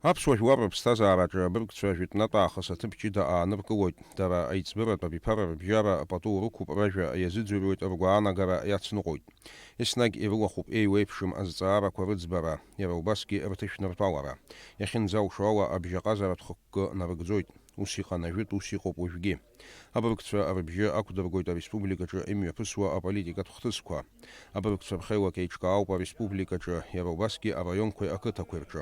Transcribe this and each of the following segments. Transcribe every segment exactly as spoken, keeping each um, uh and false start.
Аԥсуа жәлар рыԥсҭазаараҿы абыргцәа жәытәнатә аахыс аҭыԥ ҷыда ааныркылоит. Дара аиҵбыратә абиԥара рыбжьара пату рықәуп, ражәа иазыӡырҩуеит, ргәаанагара иацныҟәоит. Еснагь ирылахәуп еиуеиԥшым азҵаарақәа рыӡбара, иара убасгьы рҭышәныртәалара. Иахьынӡалшо ала, абжьаҟазаратә хықәкы нарыгӡоит. Ус иҟан ажәытә, ус иҟоуп уажәгьы. Абыргцәа рыбжьы ақәдыргоит ареспубликаҿы имҩаԥысуа аполитикатә хҭысқәа. Абыргцәа рхеилак еиҿкаауп ареспубликаҿы, иара убасгьы араионқәеи ақыҭақәеи рҿы.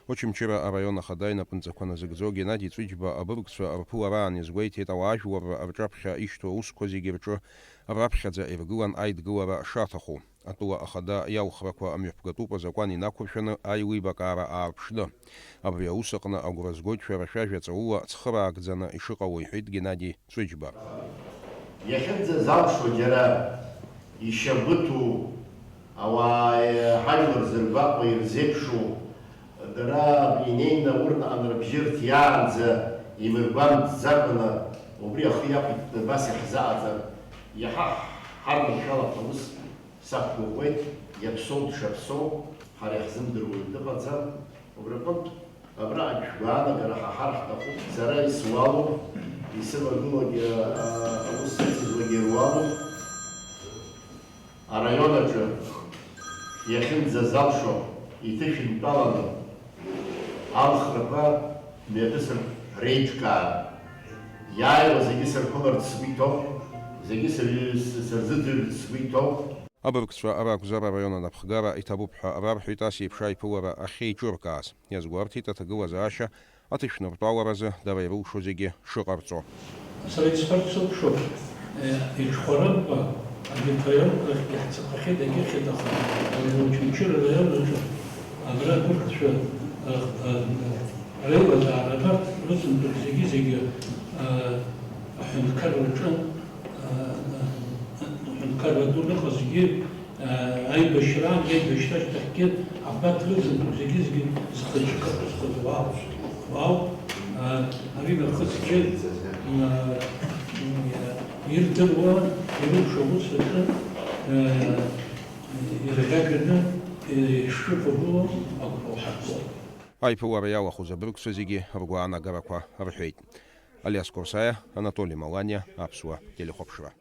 Очамчыра араион ахада инапынҵақәа назыгӡо Геннади Ҵәыџьба абыргцәа рԥылараан иазгәеиҭеит, ауаажәларра рҿаԥхьа ишьҭоу аусқәа зегьы рҿы раԥхьаӡа иргылан аидгылара шаҭаху. Атәыла ахада иалхрақәа мҩаԥгатәуп азакәан инақәыршәаны аилибакаара аарԥшны. Абри аус аҟны агәра згоит шәара шәажәа ҵаула цхыраагӡаны ишыҟало, иҳәеит Геннади Ҵәыџьба. Иахьынӡазалшо џьара ишьагәыҭу, ауаа ҳажәлар зыргәаҟуа ирзеиԥшу, дара абри инеины аурнаҟа анрыбжьырҭ иаанӡа имыргәамҵӡакәаны убри ахы иақәиҭтәны абас иаҳзаҟаҵар, иаҳа ҳарманшәалап ҳәа ус сақәгәыӷуеит, иаԥсоу дшаԥсоу ҳара иаҳзымдыруа дыҟаӡам. Убри аҟынтә, абраҟагь шәгәаанагара ҳаҳар ҳҭахуп. Сара исуалуп, исывагылоугьы, а, аус сыцызуагьы ируалуп. Араион аҿы иахьынӡазалшо иҭышәынтәаланы алхрақәа мҩаԥысыр реиҿкаара. Иааиуа зегьы сырԥыларц сгәы иҭоуп, зегьы сыр-, сырзыӡырҩырц сгәы иҭоуп. Абыргцәа ракәзар, араион анапхгара иҭабуп ҳәа рарҳәеит ас еиԥш аиԥылара ахьеиҿыркааз. Иазгәарҭеит аҭагылазаашьа аҭышәныртәаларазы дара ирылшо зегьы шыҟарҵо. Сара исҳәарц сылшоит, э, иҽхәарымкәа, абиԥаҩрақәа рахьгьы ҳцақәахьеит, егьырҭ, аха, э, Очамчыра араион аҿы абра абыргцәа, э, э, реилазаара абарҭ рыцымҭәык зегьы-зегьы, э, аҳәынҭқарраҿы, э, э, аҳәынҭқарра ду аныҟазгьы, Аибашьраан, аибашьра ашьҭахьгьы абарҭ рызынтәык зегьы-зегьы зхы-, зхы-, зхыҵуа ауп. Уау, а, ари нахысгьы, а, ирдыруа, ирылшо аус аҿы, а, ирӷьаӷьаны, ишрықәгылоу агәра уҳарԥсоуп. Аиԥылара иалахәыз абыргцәа зегьы ргәаанагарақәа рҳәеит. Алиас Корсаиа, Анатоли Маланиа, Аԥсуа телехәаԥшра.